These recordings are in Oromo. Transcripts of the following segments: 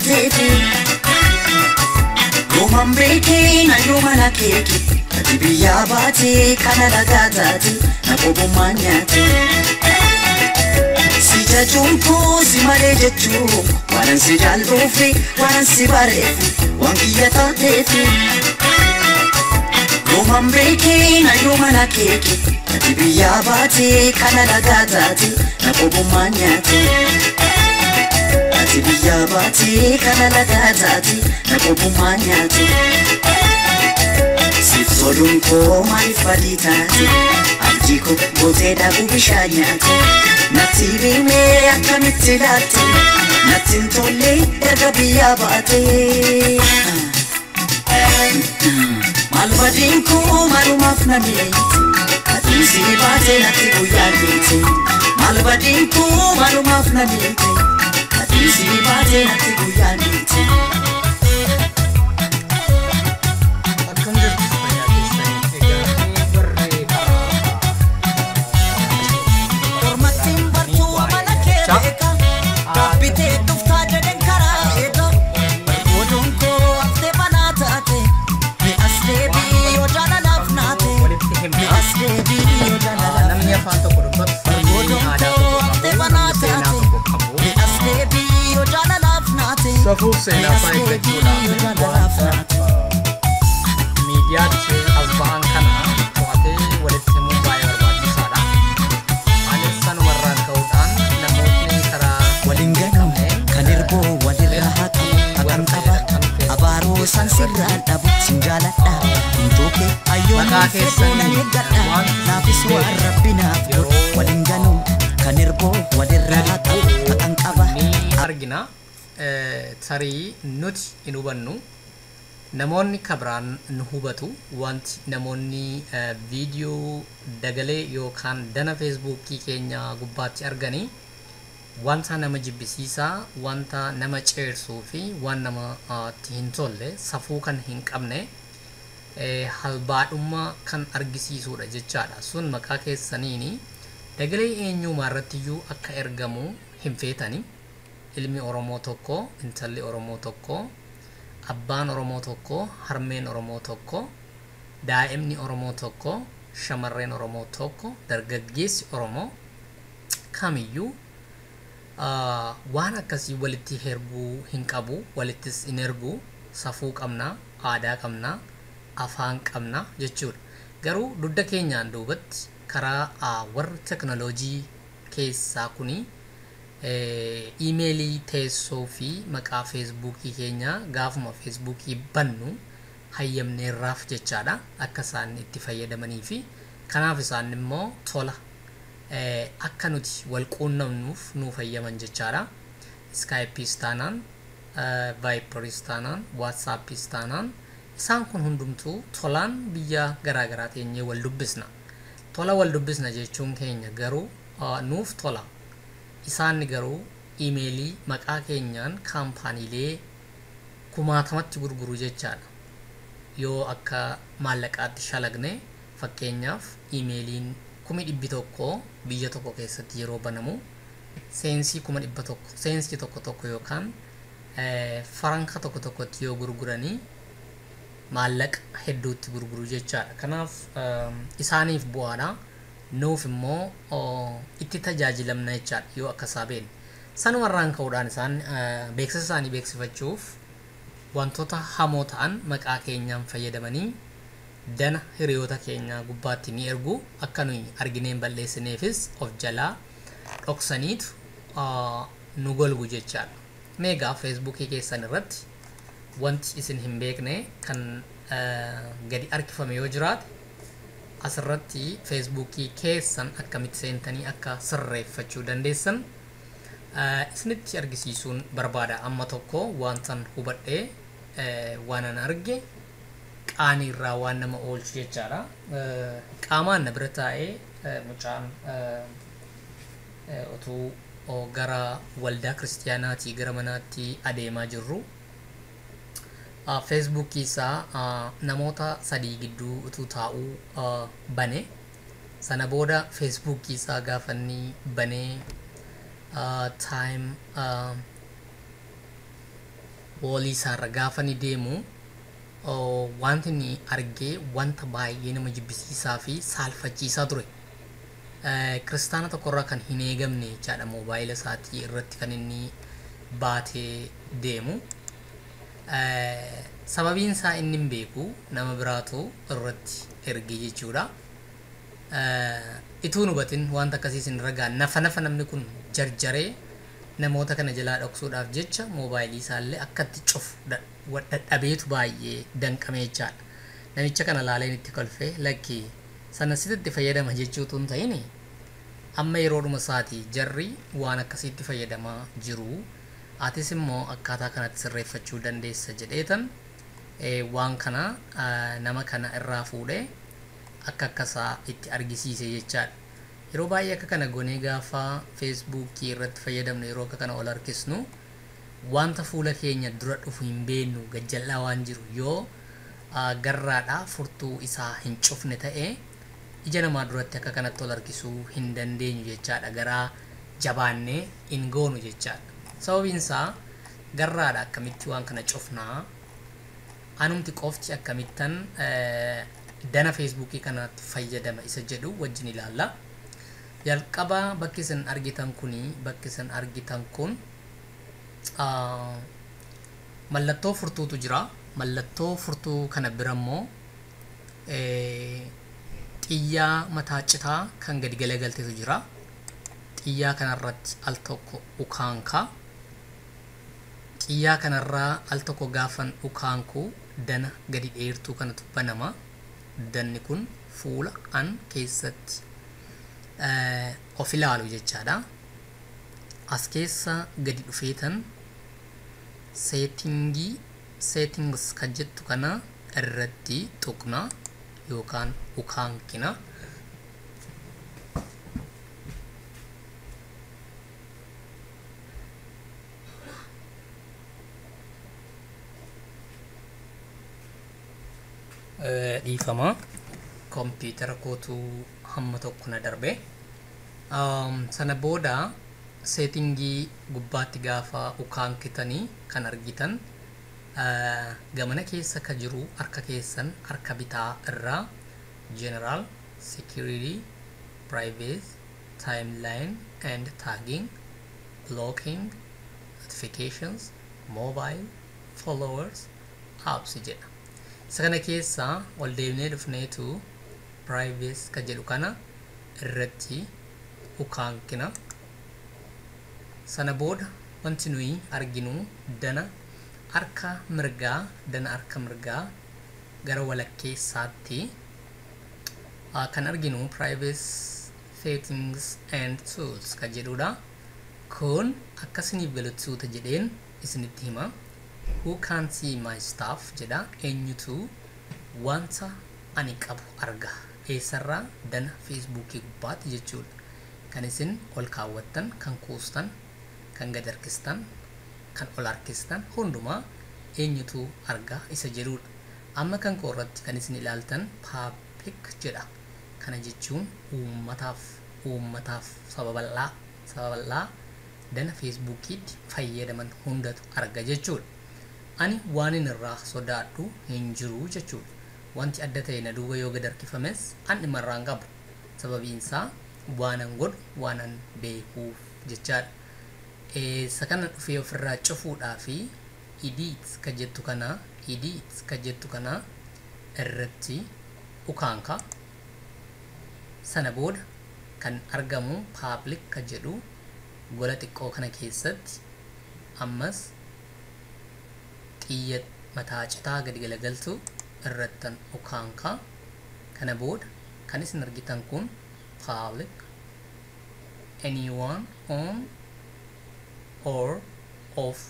taateefi. Yooman beekee na yoomana keeke ati biyyaa baatee kana lagaa taate na qobummaan nyaate. Si jajuun koo si malee jechuu waanan si jaalluufi waanan si bareefi waan kiyya taateefi. Yooman beekee na yoomana keeke ati biyyaa baatee kana lagaa taate na qobummaan nyaate. Ati biyyaa baatee kana lagaa taate na qobummaan nyaate. Siif toluun koo maaliif badii taate abdii koo gootee dhabuu bishaan nyaate. Natti himee akkamitti laatte natti hin tolle erga biyyaa baate. Maal badiin koo maalumaaf na miite aduun si baate natti guyyaa geete. Maal badiin koo maalumaaf na miite aduun si baate natti guyyaa geete. Akkam jirtu, fayyaa keessanii? Egaa warri karaa Ormattiin bartuu amala kee beeka gaabbitee dhuftaa jedhen karaa eega. Oduun koo haftee banaa taate mi'as deebii yoo jaalalaaf naate walitti himna. Mi'as deebii yoo jaalalaaf Namni afaan tokko dubbatu, namni Oduun aadaa koo tokko haftee qabu, banaa namni seenaa taate tokko qabu. Mi'as deebii yoo jaalalaaf naate Safuuf seenaa mi'as isaa deebii yoo eeggachuudhaaf jaalalaaf wanta naate. miidiyaatti as ba'an kana to'atee walitti himuun baay'ee barbaachisaadha. Anis sanumarraan ka'uudhaan namootni karaa Waliin ganamu kan irboo walirra haqu haqan qaba abaaroo san sirraan dhabu sin jaaladha hintooke ayyoon maqaa fedhuu keessan nan eeggadha waan naafis waan rabbi naaf godhu yeroo waliin ganu kan irboo walirra gadi haqu bu'u haqan qaba. ni argina. Tarii nuti hin hubannu, namoonni kabiraan nu hubatu. Wanti namoonni viidiyoo dagalee yookaan dana Feesbuukii keenya gubbaatti arganii wanta nama jibbisiisaa, wanta nama ceersuu fi waan namatti hin tolle, safuu kan hin qabne, halbaadhummaa kan argisiisudha jechaadha. Sun maqaa keessaniini dagalee eenyumaa irrattiyyuu akka ergamu hin feetani. Ilmi Oromoo tokko, intalli Oromoo tokko, abbaan Oromoo tokko, harmeen Oromoo tokko, daa'imni Oromoo tokko, shamarreen Oromoo tokko, dargaggeessi Oromoo kamiyyuu waan akkasii walitti erguu hin qabu, walittis hin ergu. Safuu qabna, aadaa qabna, afaan qabna jechuudha. Garuu dugda keenyaan duubatti karaa warra teknooloojii keessaa kuni iimeelii, teessoo fi maqaa Feesbuukii keenya gaafuma Feesbuukii bannu hayyamneerraaf jechaadha akka isaan itti fayyadamanii fi kanaaf isaan immoo tola akka nuti wal quunnamnuuf nuu fayyaman jechaadha. Iskaayipiis taanaan, Vaayiparis taanaan, Waatsaappis taanaan, isaan kun hundumtuu tolaan biyya garaagaraa teenyee wal dubbisna. Tola wal dubbisna jechuun keenya garuu nuuf tola. Isaan garuu iimeelii maqaa keenyaan kaampaaniilee kumaatamatti gurguru jechaadha. Yoo akka maallaqaatti shalagne, fakkeenyaaf iimeeliin 100,000 biyya tokko keessatti yeroo banamu seensii 100,000, seensii tokko tokko yookaan faranka tokko tokkotti yoo gurguranii maallaqa hedduutti gurguru jechaadha. Kanaaf isaaniif bu'aadha. Nuuf immoo itti tajaajilamna jechaadha yoo akka isaa beekne. Sanumarraan ka'uudhaan isaan beeksisa isaanii beeksifachuuf wantoota hamoo ta'an maqaa keenyaan fayyadamanii dana hiriyoota keenyaa gubbaatti ni ergu. Akka nuyi argineen balleessineefis of jalaa dhoksaniitu nu golgu jechaadha. Meegaa Feesbuukii keessan irratti wanti isin hin beekne kan gadi harkifame yoo jiraate, asirratti Feesbuukii keessan akkamitti seentanii akka sirreeffachuu dandeessan isinitti argisiisuun barbaada. Amma tokko wantan hubadhee, waan an arge, qaanii irraa waan nama oolchu jechaadha. Qaamaan na bira taa'ee mucaan utuu gara waldaa kiristiyaanaatii gara manaatti adeemaa jirru Feesbuukii isaa namoota sadii gidduu utuu taa'uu bane. Sana booda Feesbuukii isaa gaafa inni banee time Wall isaarra gaafa ni deemu wanti inni argee wanta baay'ee nama jibbisiisaa fi saalfachiisaa ture. Kiristaana tokkorraa kan hin eegamne jechaadha moobaayila isaatii irratti kan inni baatee deemu. Sababiin isaa inni hin beeku, nama biraatu irratti erge jechuudha. Ituu hin hubatin wanta akkasii isin ragaa nafa nafa namni kun jarjaree namoota kana jalaa dhoksuudhaaf jecha moobaayilii isaallee akkatti cufu dadhabeetu baay'ee danqame jechaadha. Namicha kana laaleen itti kolfee, lakkii sana sitti fayyadama jechuutu hin ta'in, amma yeroodhuma isaatii jarri waan akkasiitti fayyadamaa jiru. Atis immoo akkaataa kanatti sirreeffachuu dandeessa jedheetan waan kana nama kana irraa fuudhee akka akkasaa itti argisiise jechaadha. Yeroo baay'ee akka kana goonee gaafa Feesbuukii irratti fayyadamnu, yeroo akka kana ol harkisnu, wanta fuula keenya dura dhufu hin beeknu. Gajjallaa waan jiru yoo garraadhaa furtuu isaa hin cufne ta'ee, ija namaa duratti akka kanatti ol harkisuu hin dandeenyu jechaadha. Garaa jabaannee hin goonu jechaadha. Sababiin isaa garraadha akkamitti waan kana cufnaa, anumti qofti akkamittan dana Feesbuukii kanatti fayyadama isa jedhu wajjin ilaalla. Jalqaba bakki isin argitan kun mallattoo furtuutu jira. Mallattoo furtuu kana bira immoo xiyyaa mataa citaa kan gadi galagalteetu jira. Xiyyaa kanarratti al tokko ukaankaa. Xiyyaa kanarraa al tokko gaafan ukaanku dana gadi dheertuu kanatu banama. Danni kun fuula an keessatti of ilaalu jechaadha. As keessa gadi dhufeetan setting, settings kan jettu kana irratti tuqna yookaan ukaankina. Dhiifama, kompiitara kootu hamma tokko na darbe. Sana booda setting gubbaatti gaafa ukaankitanii kan argitan gamana keessa ka jiru harka keessan harka bitaa irraa general, security, privacy, timeline and tagging, blocking, notifications, mobile, followers, apps jedha. Isa kana keessa ol deemnee dhufneetu privacy ka jedhu kana irratti ukaankina. Sana booda wanti nuyi arginu dana harka mirgaa, dana harka mirgaa gara walakkeessaatti kan arginu privacy settings and tools kan jedhudha. Kun akka isiniif galutti jedheen isinitti hima. Who can see my stuff jedha. Eenyutu wanta ani qabu arga? Eessarraa? Dana Feesbuukii gubbaatti jechuudha. Kan isin ol kaawwattan, kan kuustan, kan gad harkistan, kan ol harkistan hundumaa eenyutu arga isa jedhudha. Amma kan koo irratti kan isin ilaaltan public jedha. Kana jechuun uummataaf, saba bal'aa dana Feesbuukiitti fayyadaman hundatu arga jechuudha. Ani waan inni irraa sodaadhu hin jiru jechuudha. Wanti adda ta'e na duuba yoo gad harkifames an dhimma irraa hin qabu. Sababiin isaa waanan godhu waanan beekuuf jechaadha. Isa kana dhufee ofirraa cufuudhaa fi edit ka jettu kana irratti ukaanka. Sana booda kan argamu public ka jedhu gola xiqqoo kana keessatti ammas xiyya mataa citaa gadi galagaltu irrattan ukaanka. Kana booda kan isin argitan kun public, anyone on or off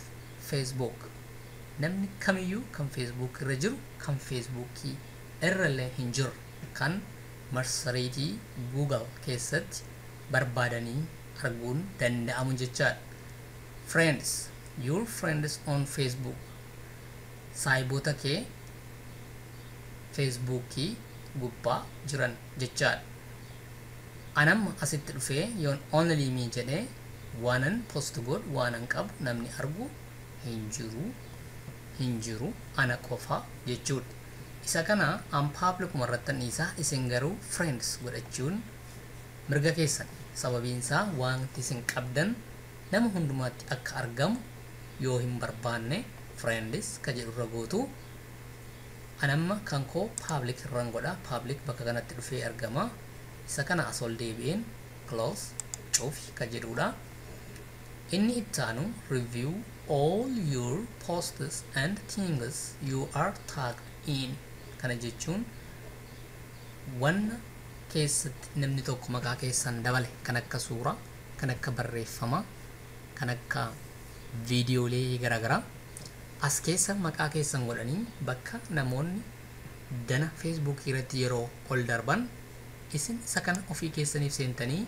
Facebook, namni kamiyyuu kan Facebook irra jiru, kan Facebookii irrallee hin jirre, kan marsariitii Google keessatti barbaadanii arguun danda'amu jechaadha. Friends, your friends on Facebook, saayiboota kee Feesbuukii gubbaa jiran jechaadha. Anamma asitti dhufee yoon only me jedhee waanan post godhu waanan qabu namni argu hin jiru. hin jiru, ana qofa jechuudha. Isa kana an public irratti dhiisaa, isin garuu friends godhachuun mirga keessan. Sababiin isaa wanti isin qabdan nama hundumaatti akka argamu yoo hin barbaanne friends ka jedhu irra gootu. Anamma kan koo public irraan godha. Public bakka kanatti dhufee argama. Isa kana as ol deebi'een close, cufi ka jedhudha. Inni ittaanu review all your posts and things you are tagged in. Kana jechuun wanna keessatti namni tokko maqaa keessan dabale, kan akka suuraa, kan akka barreeffamaa, kan akka viidiyoolee garaagaraa as keessa maqaa keessan godhanii bakka namoonni dana Feesbuukii irratti yeroo ol darban isin isa kana ofii keessaniif seentanii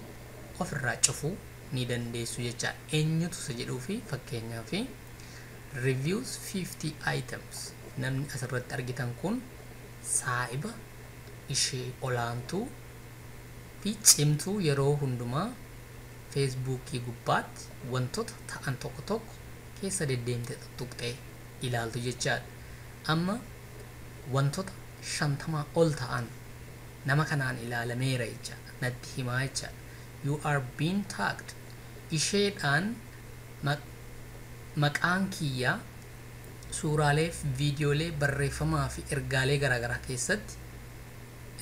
ofirraa cufuu ni dandeessu jecha. Eenyutu isa jedhuu fi fakkeenyaa fi reviews 50 items namni asirratti argitan kun saa'iba ishee olaantuu fi cimtuu yeroo hundumaa Feesbuukii gubbaatti wantoota ta'an tokko tokko keessa deddeemte tuttuqxee ilaaltu jechaadha. Amma wantoota 50 ol ta'an nama kanaan ilaalameera jechaadha. Natti himaa jechaadha. You are being tagged. Isheedhaan maqaan kiyyaa suuraalee fi viidiyoolee, barreeffamaa fi ergaalee garaagaraa keessatti,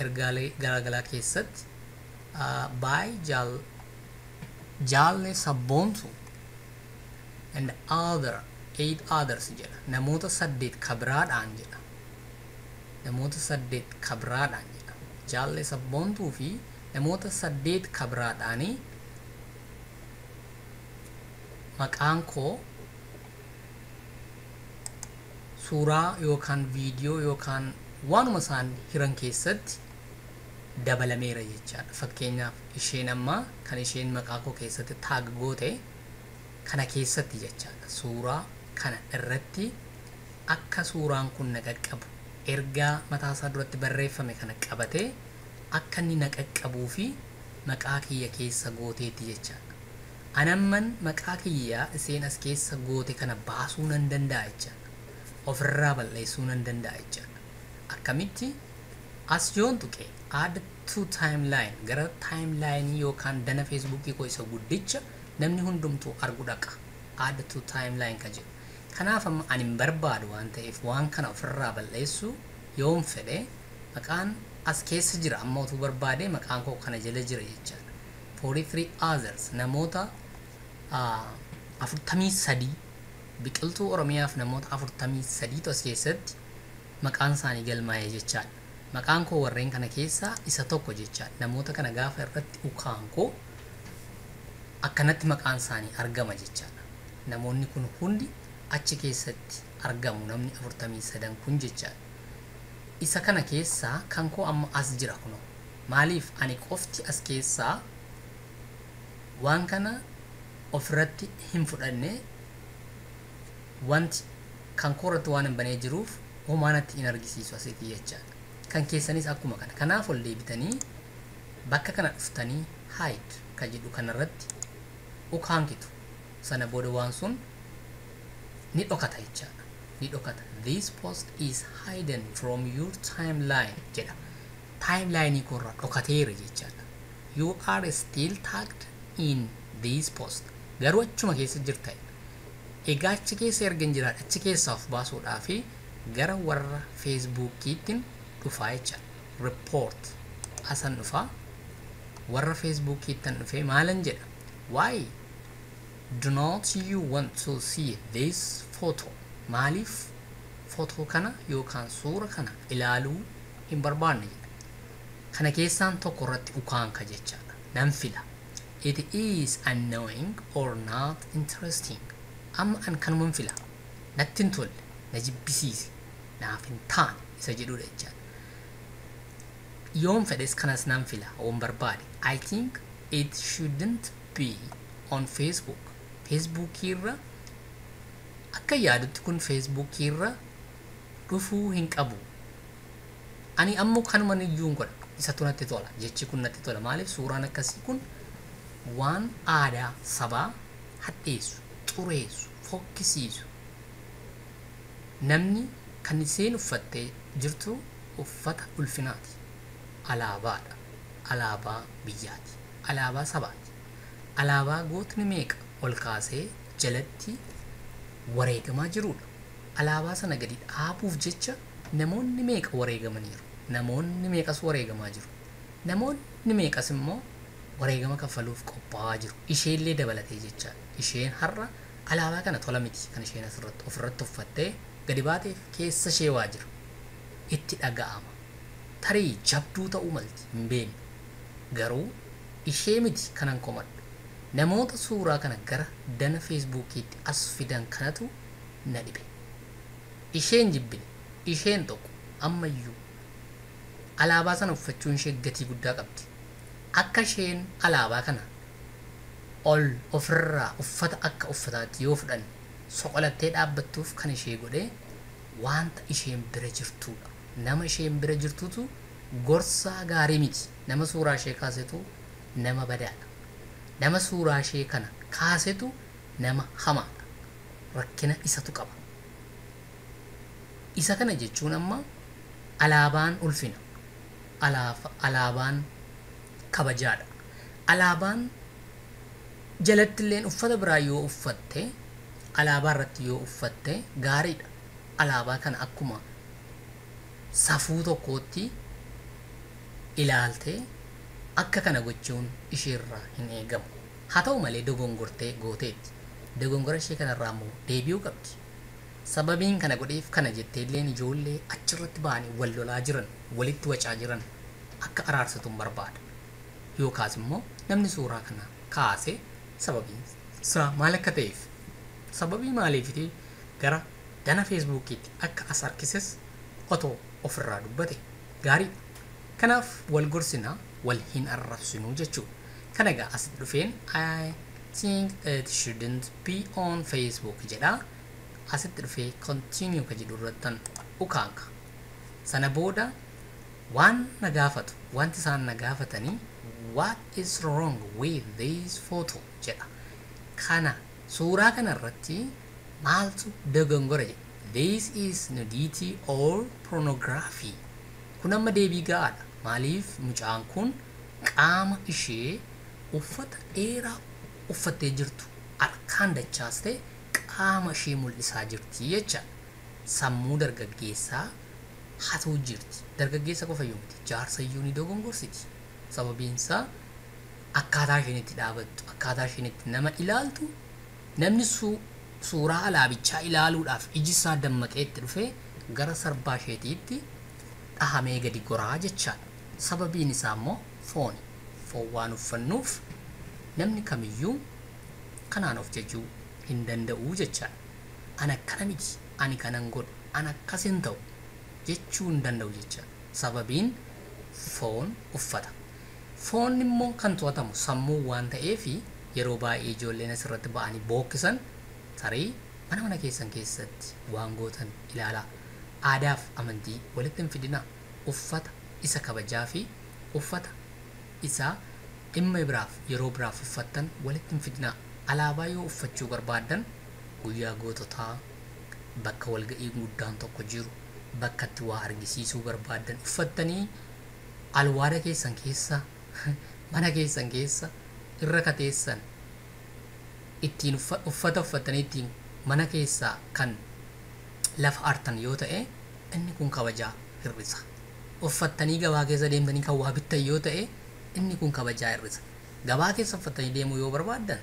ergaalee garaagaraa keessatti by Jaalle Sabboontu and other eight others jedha. Namoota saddeet kabiraadhaan jedha. Namoota saddeet kabiraadhaan jedha. Jaalle Sabboontuu fi namoota saddeet kabiraadhaanii maqaan koo suuraa yookaan viidiyoo yookaan waanuma isaan hiran keessatti dabalameera jechaadha. Fakkeenyaaf isheen amma kan isheen maqaa koo keessatti tag goote kana keessatti jechaadha. Suuraa kana irratti akka suuraan kun na qaqqabu, ergaa mataa isaa duratti barreeffame kana qabatee akka inni na qaqqabuu fi maqaa kiyya keessa gooteetti jechaadha. Anamman maqaa kiyyaa isheen as keessa goote kana baasuu nan danda'a jechaadha. Ofirraa balleessuu nan danda'a jechaadha. Akkamitti? As yoon tuqe add to timeline, gara timeline yookaan dana Feesbuukii koo isa guddicha namni hundumtuu argu dhaqa. Add to timeline ka jedhu. Kanaaf amma ani hin barbaadu waan ta'eef waan kana ofirraa balleessuu yoon fedhe maqaan as keessa jira. Amma utuu barbaade maqaan koo kana jala jira jechaadha. 43 others, namoota 43, Biqiltuu Oromiyaaf namoota 43tu as keessatti maqaan isaanii galmaa'e jechaadha. Maqaan koo warreen kana keessaa isa tokko jechaadha. Namoota kana gaafa irratti ukaan koo akkanatti maqaan isaanii argama jechaadha. Namoonni kun hundi achi keessatti argamu, namni 43 kun jechaadha. Isa kana keessaa kan koo amma as jira kunoo. Maaliif? Ani qofti as keessaa waan kana ofirratti hin fudhanne. Wanti kan koo irratti waan hin banee jiruuf homaa natti hin argisiisu asitti jechaadha. Kan keessanis akkuma kana. Kanaaf ol deebitanii bakka kana dhuftanii hide kan jedhu kanarratti ukaankitu. Sana booda waan sun ni dhokata jechaadha. Ni dhokata. "This post is hidden from your timeline" jedha. Timeline koorraa dhokateera jechaadha. "You are still tagged in this post." Garuu achuma keessa jirta. Egaa achi keessa erga hin jiraadha, achi keessaa of baasuudhaa fi gara warra Feesbuukiitiin dhufaa jechaadha. Report asan dhufaa. Warra Feesbuukiittan dhufee maalan jedha? "Why do not you want to see this photo?" Maaliif footoo kana yookaan suura kana ilaaluu hin barbaanne jedha. Kana keessaan tokko irratti ukaanka jechaadha. Nan fila. It is annoying or not interesting. Amma an kanuman fila. Natti hin tolle, na jibbisiise, naaf hin taane isa jedhudha jechaadha. Yoon fedhes kanas nan fila yoon barbaade. I think it shouldn't be on Facebook. Facebookii irra akka yaadutti kun Facebookii irra dhufuu hin qabu. Ani ammoo kanuman iyyuu hin godha. Isatu natti tola. Jechi kun natti tola. Maaliif? Suuraan akkasii kun waan aadaa sabaa hadheessu, xureessu, fokkisiisu. Namni kan isheen uffattee jirtu uffata ulfinaati. Alaabaadha. Alaabaa biyyaati. Alaabaa sabaati. Alaabaa gootni meeqa ol kaasee jalatti wareegamaa jirudha. Alaabaa sana gadi dhaabuuf jecha namoonni meeqa wareegamaniiru. Namoonni meeqas wareegamaa jiru. Namoonni meeqas immoo wareegama kaffaluuf qophaa'aa jiru. Isheellee dabalatee jechaadha. Isheen har'a alaabaa kana tola miti kan isheen asirratti ofirratti uffattee gadi baateef keessa ishee waa jiru. Itti dhaga'ama. Tarii jabduu ta'uu malti hin beeknu. Garuu ishee miti kanan komadhu. Namoota suuraa kana gara dana Feesbuukiitti as fidan kanatu na dhibe. Isheen jibbine, isheen tokko ammayyuu alaabaa sana uffachuun ishee gatii guddaa qabdi. Akka isheen alaabaa kana ol ofirraa uffata akka uffataatti yoo fudhanne soqolattee dhaabbattuuf kan ishee godhee wanta isheen bira jirtudha. Nama isheen bira jirtutu gorsaa gaarii miti. Nama suuraa ishee kaasetu nama badaadha. Nama suuraa ishee kana kaasetu nama hamaadha. Rakkina isatu qaba. Isa kana jechuun amma alaabaan ulfina. Alaabaan kabajaadha. Alaabaan jalatti illeen uffata biraa yoo uffatte, alaabaa irratti yoo uffatte gaariidha. Alaabaa kana akkuma safuu tokkootti ilaaltee akka kana gochuun isheerraa hin eegamu. Haa ta'u malee dogongortee gooteetti. Dogongora ishee kanarraa immoo deebi'uu qabdi. Sababiin kana godheef kana jettee illeen ijoollee achirratti ba'anii wal lolaa jiran, walitti wacaa jiran akka araarsituun barbaada. Yookaas immoo namni suuraa kana kaase sababiin isaa maal akka ta'eef, sababii maaliifiti gara dana Feesbuukiitti akka as harkises otoo ofirraa dubbate gaariidha. Kanaaf wal gorsinaa, wal hin arrabsinuu jechuudha. Kana egaa asitti dhufeen "I think it shouldn't be on Facebook" jedha. Asitti dhufee "continue" ka jedhu irrattan ukaanka. Sana booda waan na gaafatu, wanti isaan na gaafatanii "What is wrong with this photo?" jedha. Kana suuraa kana irratti maaltu dogongora jedha. This is nudity or pornography. Kun amma deebii ga'aadha. Maaliif mucaan kun qaama ishee uffata dheeraa uffattee jirtu harkaan dachaastee qaama ishee mul'isaa jirti jecha sammuu dargaggeessaa hatuu jirti. Dargaggeessa qofa iyyuu miti, jaarsa iyyuu ni dogongorsiti. Sababiin isaa akkaataa isheen itti dhaabattu, akkaataa isheen itti nama ilaaltu, namni suuraa alaabichaa ilaaluudhaaf iji isaa dammaqee itti dhufee gara sarbaa isheetiitti dhahamee gadi goraa jechaadha. Sababiin isaa immoo fooni. Foon waan uffannuuf namni kamiyyuu kanaan of jajuu hin danda'u jechaadha. Ani akkana miti, ani kanan godhu, ani akkas hin ta'u jechuu hin danda'u jechaadha. Sababiin foon uffata. Foon immoo kan to'atamu sammuu waan ta'eef yeroo baay'ee ijoolleen asirratti ba'anii bookkisan tarii mana mana keessan keessatti waan gootan ilaalaa. Aadaaf amantii walitti hin fidinaa. Uffata isa kabajaa fi uffata isa dhimma biraaf yeroo biraaf uffattan walitti hin fidinaa. Alaabaa yoo uffachuu barbaaddan guyyaa goototaa, bakka walga'ii guddaan tokko jiru, bakka itti waa argisiisuu barbaaddan uffattanii alwaada keessan keessa, mana keessan keessa irra kateessan ittiin uffata uffattanii ittiin mana keessaa kan lafa artan yoo ta'e inni kun kabajaa hir'isa. Uffattanii gabaa keessa deemtanii kan waa bittan yoo ta'e inni kun kabajaa hir'isa. Gabaa keessa uffattanii deemuu yoo barbaaddan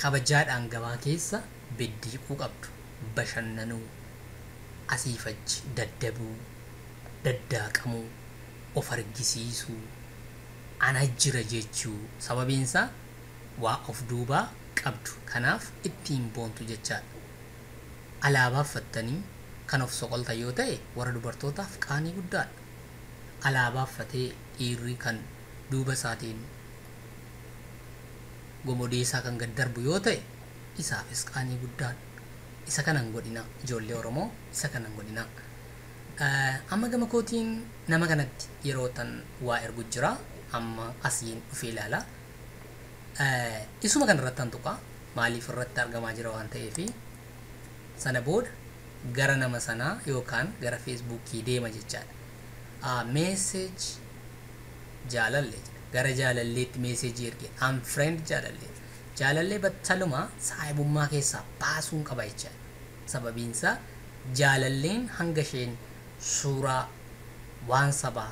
kabajaadhaan gabaa keessa beddiiquu qabdu. Bashannanuu, asiif achi daddabuu, daddaaqamuu, of argisiisuu, ana jira jechuu, sababiin isaa waa of duubaa qabdu. Kanaaf ittiin boontu jechaadha. Alaabaa uffattanii kan of soqoltan yoo ta'e warra dubartootaaf qaanii guddaadha. Alaabaa uffatee dhiirri kan duuba isaatiin gomodee isaa kan gad darbu yoo ta'e isaafis qaanii guddaadha. Isa kanan godhina, ijoollee Oromoo, isa kanan godhina. Amma gama kootiin nama kanatti yeroo tan waa ergu jira. Amma asiin dhufee ilaala. Isuma kana irratti tuqa. Maaliif irratti argamaa jira waan ta'eefi sana booda gara nama sanaa yookaan gara Feesbuukii deema jechaadha. Message Jaalallee gara Jaalalleetti meeseejii erge, unfriend Jaalallee. Jaalallee battaluma saahibummaa keessaa baasuun qaba jechaadha. Sababiinsaa Jaalalleen hanga isheen suuraa waan sabaa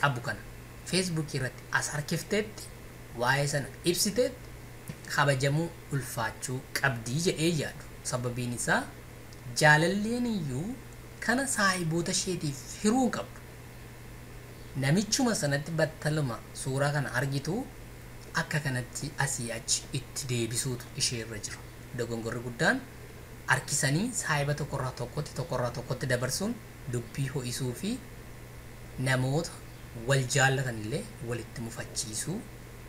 qabu kana Feesbuukii irratti as harkifteetti, waa'ee sana ibsiteetti, kabajamuu ulfaachuu qabdii jedhee yaadu. Sababiin isaa Jaalalleen iyyuu kana saahiboota isheetiif hiruu hin qabdu. Namichuma sanatti battaluma suuraa kana argitu akka kanatti asii achi itti deebisuutu isheerra jira. Dogongorri guddaan harkisanii saahiba tokkorraa tokkotti, tokkorraa tokkotti dabarsuun dubbii ho'isuu fi namoota wal jaallatan illee walitti mufachiisuu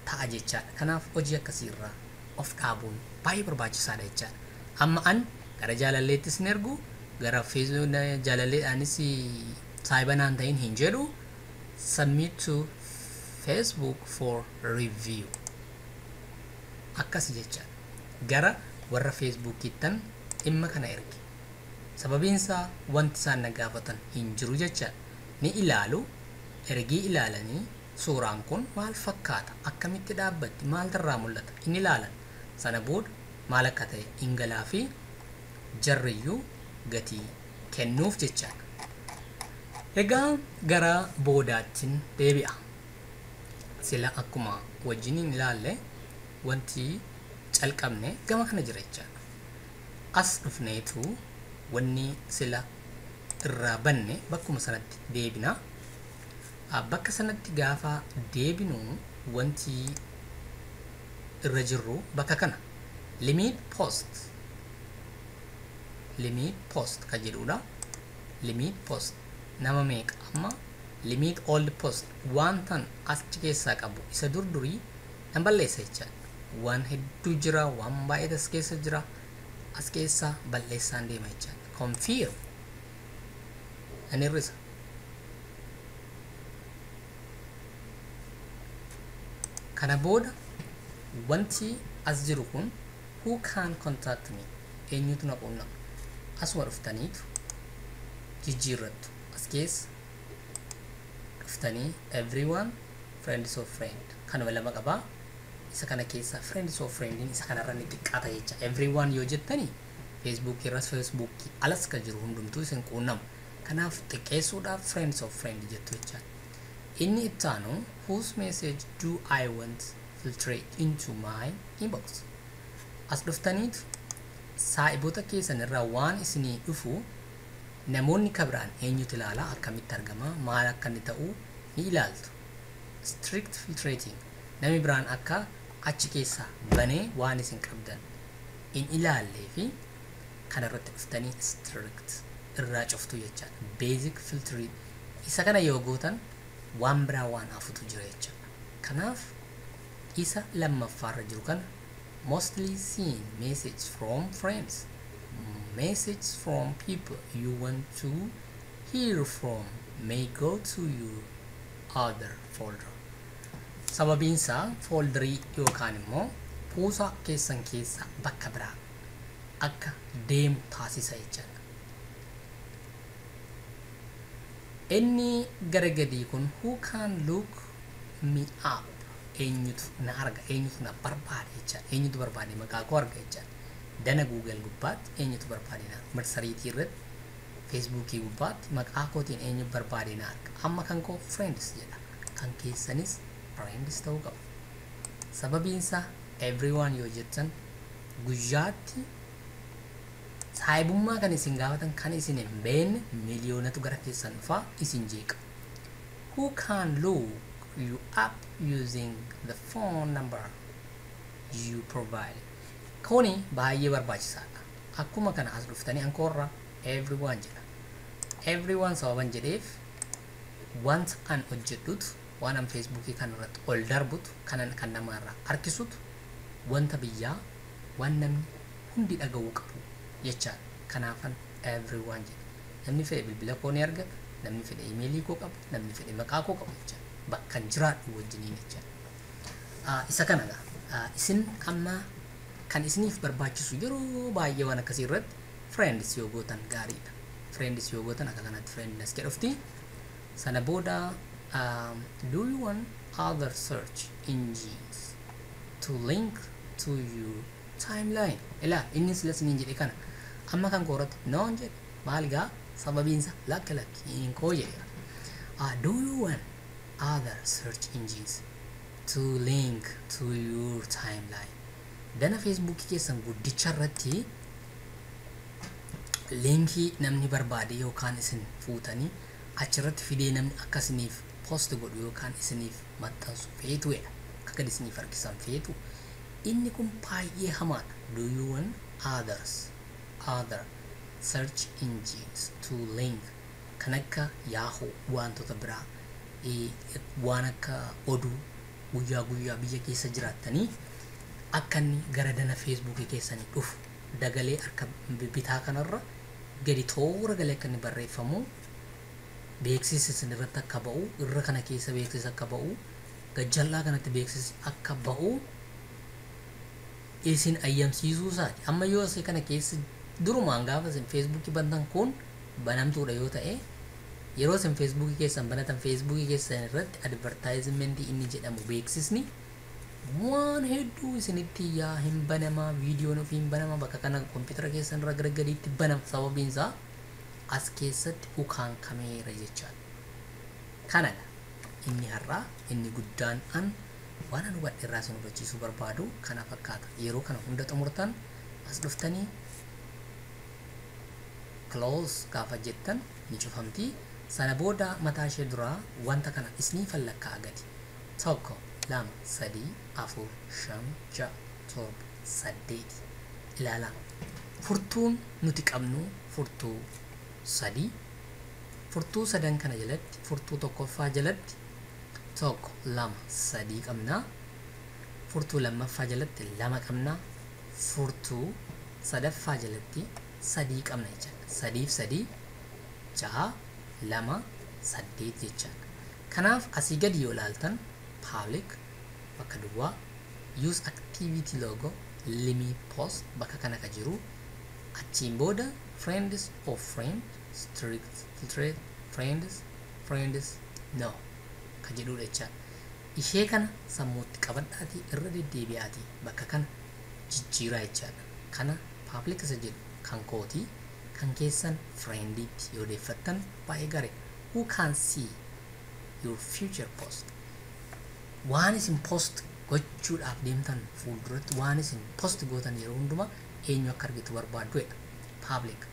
ta'a jechaadha. Kanaaf hojii akkasiirraa of dhaabuun baay'ee barbaachisaadha jechaadha. Amma an gara Jaalalleettis hin ergu, gara Jaalalleedhaanis saahiba naan ta'in hin jedhu. Submit to Facebook for review. Akkas jechaadha. Gara warra Feesbuukittan dhimma kana erge. Sababiin isaa wanti isaan na gaafatan hin jiru jechaadha. Ni ilaalu, ergii ilaalanii suuraan kun maal fakkaata, akkamitti dhaabbatti, maaltu irraa mul'ata inni ilaalan. Sana booda maal akka ta'e ingalaa fi jarriyyuu gatii kennuuf jechaadha. Egaa gara boodaattiin deebi'a. Sila akkuma wajjiniin ilaalle wanti calqabne gama kana jira jechaadha. As dhufneetu wanni sila irraa banne bakkuma sanatti deebina. Bakka sanatti gaafa deebinu wanti irra jirru bakka kana. Limit post. Limit post ka jedhudha. Limit post. Nama meeqa amma limit old post wantan achi keessaa qabu isa durdurii nan balleessa jechaadha. Waan hedduu jira, waan baay'eetu as keessa jira. As keessaa balleessaan deema jechaadha. Confirm. Nan hir'isa. Kana booda wanti as jiru kun who can contact me, eenyutu na quunnama? Asuma dhuftaniitu jijjiirrattu. As keessa dhuftanii everyone, friends of friend kanuma lama qabaa. Isa kana keessa friends of friendiin isa kanarra ni xiqqaata jecha. Everyone yoo jettani Facebook irras Facebook alas ka jiru hundumtuu isin quunnamu. Kanaaf xiqqeessuudhaaf friends of friend jettu jechaadha. Inni itti aanu whose message do I want filtrate into my inbox? As dhuftaniitu saahiboota keessan irraa waan isinii dhufu namoonni kabiraan eenyutu ilaala, akkamitti argama, maal akka inni ta'u ni ilaaltu. Strict filtrating, namni biraan akka achi keessaa banee waan isin qabdan hin ilaallee fi kanarratti dhuftanii strict irraa cuftu jechaadha. Basic filtering isa kana yoo gootan waan biraa waan hafutu jira jechaadha. Kanaaf isa lammaffaarra jiru kana mostly seen message from friends, message from people you want to hear from may go to your other folder. Sababiin isaa fooldarii yookaan immoo kuusaa keessan keessa bakka biraa akka deemu taasisa jechaadha. Inni gara gadii kun who can look me up, eenyutu na arga, eenyutu na barbaade jechaadha. Eenyutu barbaade maqaa koo arga jechaadha. Dana Google gubbaatti eenyutu barbaade na arga, marsariitii irratti, Feesbuukii gubbaatti maqaa kootiin eenyu barbaade na arga. Amma kan koo friends jedha, kan keessanis friends ta'uu qaba. Sababiin isaa everyone yoo jettan guyyaatti saahibummaa kan isin gaafatan kan isin hin beekne miliyoonatu gara keessan dhufaa isin jeeqa. Who can look you up using the phone number you provide? Kuni baay'ee barbaachisaadha. Akkuma kana as dhuftanii ankoorra everyone jedha. Everyone sababan jedheef wanta an hojjedhutu, waan an Feesbuukii kan irratti ol darbutu, kanan kan namaarraa harkisutu wanta biyyaa waan namni hundi dhaga'uu qabu jechaadha. Kanaafan everyone jedhe. Namni fedhe bilbila koo ni argata, namni fedhe imeelii koo qaba, namni fedhe maqaa koo qaba jechaadha. Bakkan jiraadhu wajjiniin jechaadha. Isa kana egaa isin amma kan isiniif barbaachisu yeroo baay'ee waan akkasii irratti Friends yoo gootan gaariidha. Friends yoo gootan akka kanatti friend as jedhufti. Sana booda do you want other search engines to link to your timeline? Ilaa inni sila isiniin jedhe kana amma kan koorratti noon jedhe maal gaa sababiinsa lakki lakki hin koo jedheera. Do you want other search engines to link to your timeline? Dana Feesbuukii keessan guddicha irratti linkii namni barbaade yookaan isin fuutanii achirratti fidee namni akka isiniif post godhu yookaan isiniif maxxansu feetuudha. Akka gadi isiniif harkisan feetu. Inni kun baay'ee hamaadha. Do you want other search engines to link kan akka Yahoo, wantoota biraa, waan akka oduu guyyaa guyyaa biyya keessa jiraattanii akka inni gara dana Feesbuukii keessanii dhufu dagalee harka bitaa kanarra gadi toora galee akka inni barreeffamu, beeksisi isin irratti akka ba'u, irra kana keessa beeksisi akka ba'u, gajjallaa kanatti beeksisi akka ba'u isin ayyamsiisuu isaati. Amma yoo asii kana keessa durumaan gaafa isin Feesbuukii bantan kun banamtuudha yoo ta'e, yeroo isin Feesbuukii keessan banatan Feesbuukii keessan irratti advertisementii inni jedhamu, beeksisni waan hedduu isinitti yaa hin banamaa, viidiyoon ofii hin banama, bakka kana kompiitara keessan irra gara gadiitti banama, sababiin isaa as keessatti ukaankameera jechaadha. Kanadha inni har'aa inni guddaan an waan an hubadhe irraa isin hubachiisuu barbaadu kana fakkaata. Yeroo kana hunda xumurtan as dhuftanii close gaafa jettan ni cufamti. Sana booda mataa ishee duraa wanta kana isinii fallakkaa gadi. 1, 2, 3, 4, 5, 6, 7, 8 ilaalaa. Furtuun nuti qabnu furtuu sadii. Furtuu sadan kana jalatti, furtuu tokkoffaa jalatti 1, 2, 3 qabna. Furtuu lammaffaa jalatti lama qabna. Furtuu sadaffaa jalatti sadii qabna jechaadha. Sadiif sadii jaha, lama saddeet jechaadha. Kanaaf asii gadi yoo ilaaltan public bakka duwwaa, use activity logo, limit post bakka kana ka jiru, achiin booda friends of friend, strict filtrate, friends, friends no ka jedhudha jechaadha. Ishee kana sammuutti qabadhaatii irra deddeebi'aatii bakka kana jijjiiraa jechaadha. Kana public isa jedhu kan kootii, kan keessan friendiitti yoo deeffattan baay'ee gaarii. Who can see your future post? Waan isin post gochuudhaaf deemtan fuulduratti, waan isin post gootan yeroo hundumaa eenyu akka argitu barbaadduudha. Public.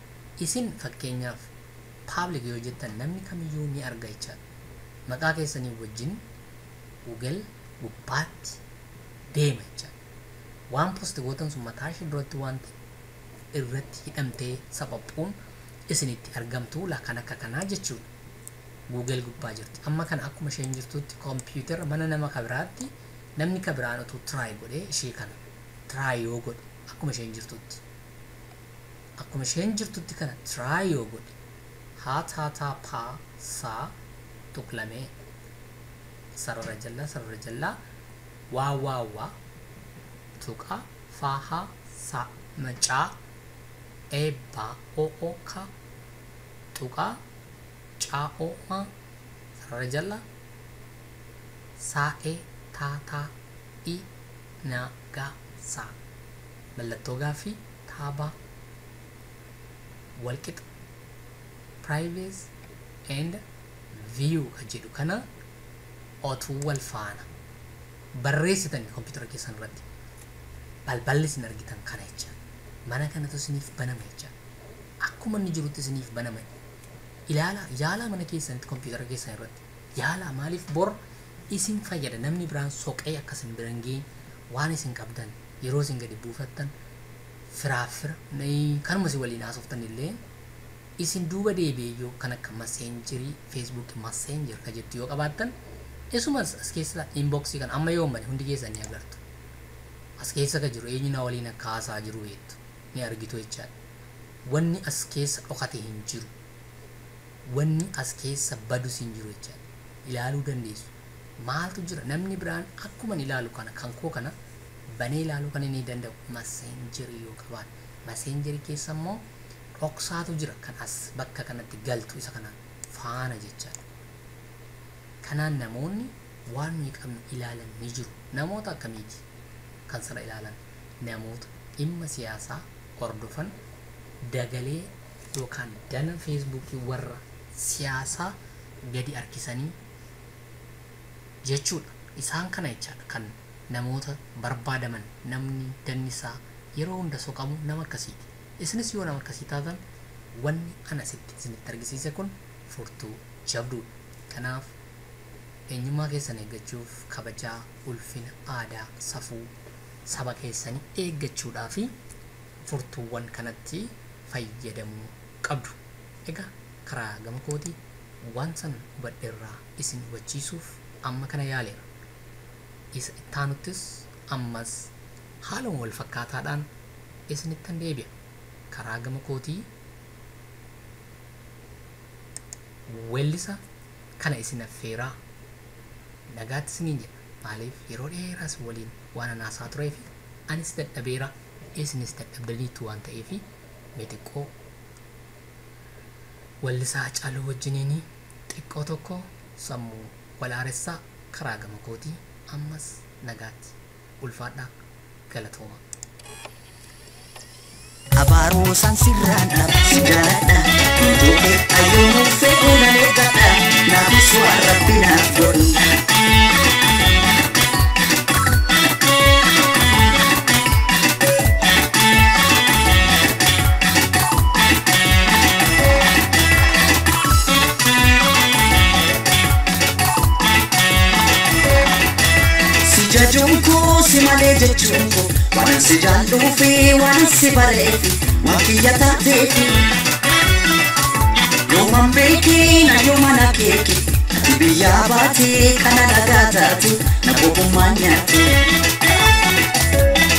Isin fakkeenyaaf public yoo jettan namni kamiyyuu ni arga jechaadha. Maqaa keessanii wajjin Google gubbaatti deema jechaadha. Waan post gootan sun mataa ishee duratti wanti irratti hidhamtee saphaphuun isinitti argamtu kan akka kanaa jechuudha. Google gubbaa jirti. Amma kana akkuma isheen jirtutti kompiitara mana nama kabiraatti namni kabiraan utuu try godhee, ishee kana try yoo godhe, akkuma isheen jirtutti. Akkuma isheen jirtutti kana try yoo godhe, haa taa taa paa saa tuqlamee sarara jallaa sarara jallaa waa waa waa tuqaa faa haa saa macaa eebbaa o o ka tuqaa caa o ma sarara jallaa saa e taa taa i na ga saa mallattoo gaaffii taabaa walqixa privacy and view ka jedhu kana otuu wal faana barreessitanii kompiitara keessan irratti balballi isin argitan kana jecha. Mana kanatu isiniif banama jecha. Akkuma inni jirutti isiniif banama. Ilaalaa, yaalaa, mana keessanitti kompiitara keessan irratti yaalaa. Maaliif? Bor isin fayyada. Namni biraan soqee akka isin bira hin geenye, waan isin qabdan yeroo isin gadi buufattan firaaf fira kanuma isin waliin haasoftan illee isin duuba deebi'ee yoo kan akka Messengerii, Feesbuukii Messenger ka jettu yoo qabaattan, isumas as keessa inboxii kan amma yoo bane hundi keessan ni agartu. As keessa ka jiru eenyu na waliin akka haasaa jiru beektu, ni argitu jechaadha. Wanni as keessa dhokate hin jiru. Wanni as keessa badus hin jiru jechaadha. Ilaaluu dandeessu. Maaltu jira? Namni biraan akkuma ilaalu kana kan koo kana banee ilaaluu kan inni danda'u Messengerii yoo qabaate. Messengerii keessa immoo Dhoksaatu jira kan as bakka kanatti galtu isa kana faana jechaadha. Kanaan namoonni waan nuyi qabnu ilaalan ni jiru. Namoota akkamiiti kan sana ilaalan? Namoota dhimma siyaasaa hordofan, dagalee yookaan dana feesbuukii warra siyaasaa gadi harkisanii jechuudha. Isaan kana jechaadha kan namoota barbaadaman. Namni dannisaa yeroo hunda soqamu nama akkasiiti. Isinis yoo nama akkasii taatan, wanni ana asitti isinitti argisiise kun furtuu jabduudha. Kanaaf eenyummaa keessan eeggachuuf, kabajaa, ulfina, aadaa, safuu saba keessanii eeggachuudhaa fi furtuuwwan kanatti fayyadamuu qabdu. Egaa karaa gama kootii waan san hubadheerraa isin hubachiisuuf amma kana yaaleera. Isa ittaanuttis ammas haaluma wal fakkaataadhaan isinittan deebi'a. Karaa gama kootii weellisa kana isin affeeraa nagaatti isiniin jedha. Maaliif yeroo dheeraas waliin waan anaasaa turee fi anis dadhabeera, isinis dadhabdaniitu waan ta'eef, mee xiqqoo wallisaa Hacaaluu wajjiniin xiqqoo tokko sammuu walaaressaa. Karaa gama kootii ammas nagaatti, ulfaadhaa, galatooma. Abaaroo san sirraan dhaba, si jaaladha. Tuqee ayyoomuu fedhuu nan eeggadha. Naafis waan Rabbi naaf godhu. Si jajuun koo, si malee jechuun koo, waan si jaalluu fi waan si bareefi waan kiyya taateefi. Yooman beekee na yooman akeeke, ati biyyaa baatee kana dhagaa taate na qophummaan nyaatte.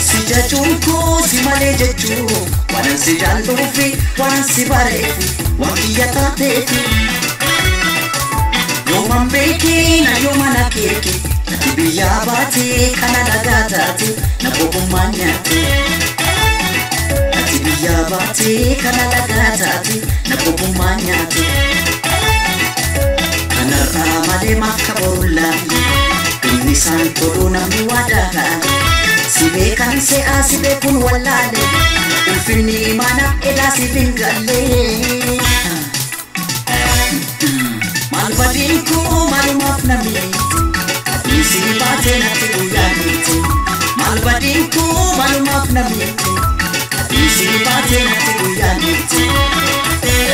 Si jajuun koo, si malee jechuun, waan si jaalluu fi waan si bareefi waan kiyya taateefi. Yooman beekee na yooman akeeke, ati biyyaa baatee kana dhagaa taate na qophummaan nyaatte. Ati biyyaa baatee kana dhagaa taate na qophummaan nyaatte. Kanarraa malee maaf kaborullaalle, inni isaan toluu namni waadaa kaale. Si beekan se'aa, si beekuun wallaale, ulfinni mana edaa siif hin galle. Maal badiin koo, maalumaaf na miite? Adiisi baatee natti guyyaa miite. Maal badiin koo, maalumaaf na miite? Adiisi baatee natti guyyaa miite.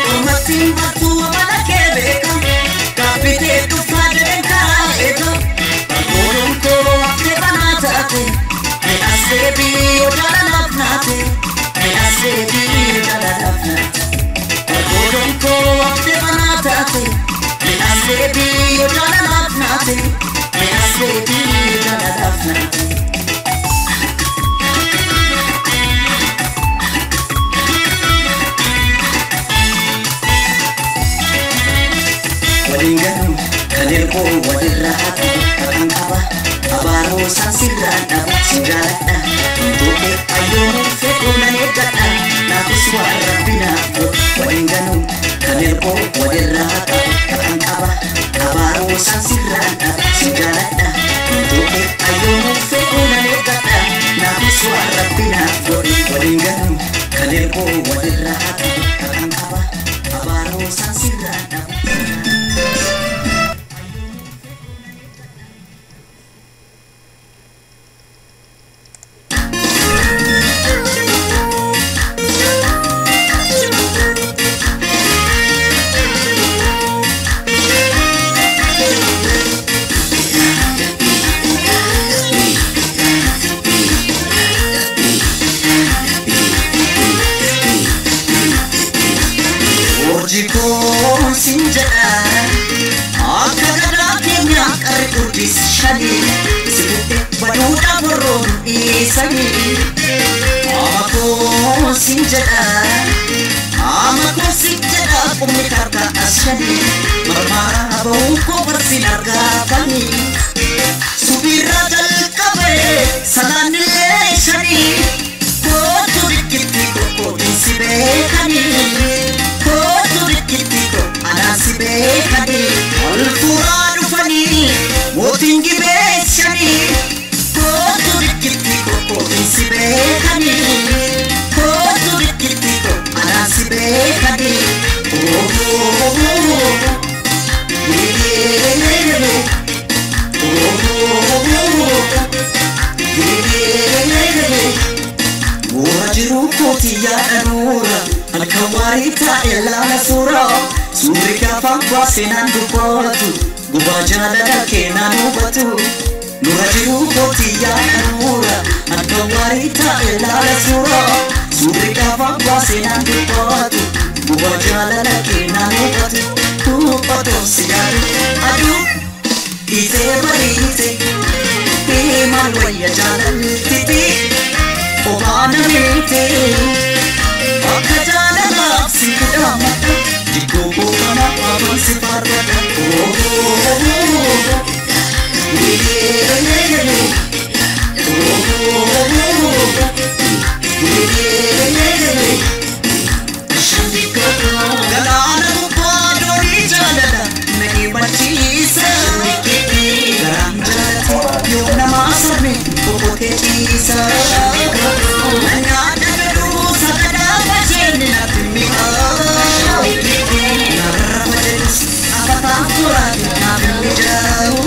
Ormattiin bartuu amala kee beeka. Gaabbitee dhufaa jedheen karaa eega. Bargoodoon koo haftee banaa taate. Mee as deebii yoo jaalalaaf naate. Mee as deebii yoo jaalalaaf naate. Bargoodoon koo haftee banaa taate. Mee as deebii yoo jaalalaaf naate. Mee as deebii yoo jaalalaaf naate. Waliin galu kan ergoo walirraa qabu haqan qaba. Abaaroo isaan sirraan dhaba, si jaaladha. Tuqee ayyoomuu fedhuu nan eeggadha. Naafis waan Rabbi naaf godhu. Waliin galu kan ergoo walirraa qabu haqan qaba. Abaaroo isaan sirraan dhaba, si jaaladha. Tuqee ayyoomuu fedhuu nan eeggadha. Naafis waan Rabbi naaf godhu. Waliin galu kan ergoo walirraa qabu haqan qaba. Abaaroo isaan sirraan dhaba. Urjii koo sin jedha, akka gadaa keenya qarri gurdis shanii si butte baduudha borroon dhiisanii. Amma koo sin jedha, amma koo sin jedha, qubni tarka as shanii marmaara ba'uu koo barsiin argaafanii. waarii taa'e laala suuraa suurri gaafa baaseenaan dubbatu gubaa jaalala keenaan hubatu nurra jiruu kootii yaadanuura halkan waarii taa'e laala suuraa suurri gaafa baaseenaan dubbatu gubaa jaalala keenaan hubatu hubatu si yaadu aduu dhiitee bariite maal wayya jaalaltiti obaana meete akka jaalalaaf si kudhaamata jikkoo kookana afaan si faarfata. Galaana gubbaa doonii jaalala na himachiisa. Garaan jaalate yoo namaa sarme boqotee ciisa. Nyaata garuu sagadaa basheen natti mi'aawu. Narra fayyadus afataan furaate naaf hin mijaa'u.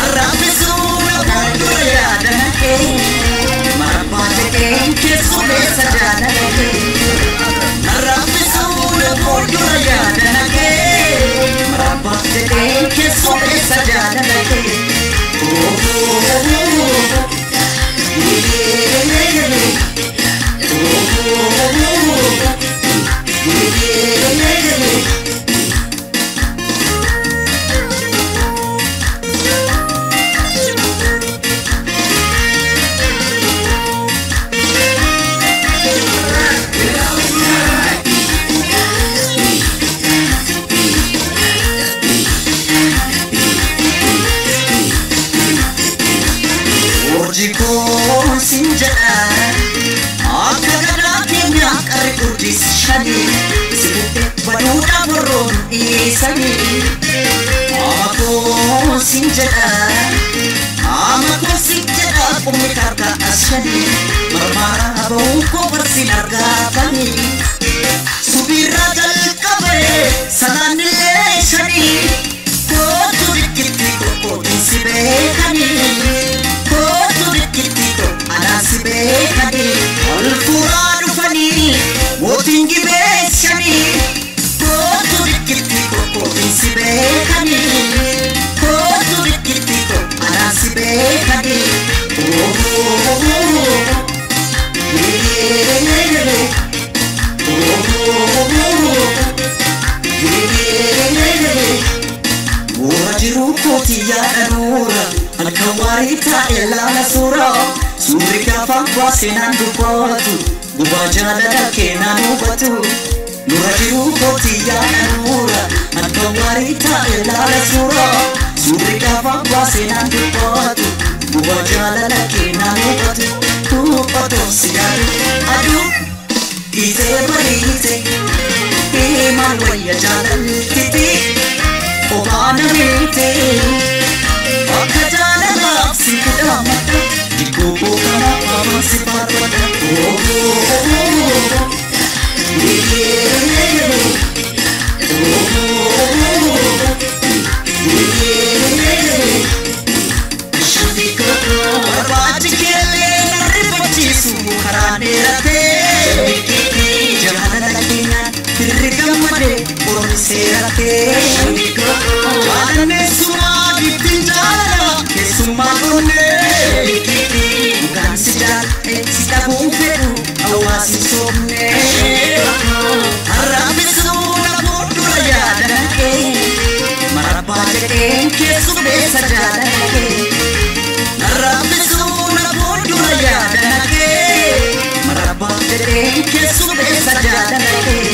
Arraabisuu lafoon dura yaada naqee marabbaa jedheen keessummeessa jaalala kee. Arraabisuu lafoon dura yaada naqee marabbaa jedheen keessummeessa jaalala kee. Urjii koo siin jedha akka gadaa keenya qarri urjiis shanii si buttee baduudhaaf warroon dhiisanii. Ama koo siin jedha ama koo siin jedha qubni karkaa as shanii marmaara ba'uu koo barsiin argaafanii. Subirraa jalqabee sanaanillee shanii kootu dikkitti kokkootiin si beekanii. Kootu dikkitti anaan si beekanii. Ol fuuraa dhufanii mootiin gibee shanii. Kootu dikkitti kokkootiin si beekanii. Kootu dikkitti anaan si beekanii. Warra jiruu kootii yaadanuura halkan waarii taa'e laala suuraa suurri gaafa baaseenaan dubbatu gubaa jaalala keenaan hubatu nurra jiruu kootii yaadanuura halkan waarii taa'e laala suuraa suurri gaafa baaseenaan dubbatu gubaa jaalala keenaan hubatu hubatu si yaadu aduu dhiitee bariite maal wayya jaalaltiti obaana meete akka jaalalaaf si kudhaamata jikkoo kookana afaan si faarfata. Barbaachi keellee na rifachiisu karaa dheeratee jaalala keenyaan firri gammadee ormi seeratee. Jaalanneessumaa gittiin jaalala keessummaa dhonnee. Dhugaan si jaalladhe si dhabuun fedhu hawaasni soomnee. Arraabisuu lafoon dura yaada naqee marabbaa jedheen keessummeessa jaalala kee. Arraabisuu lafoon dura yaada naqee marabbaa jedheen keessummeessa jaalala kee.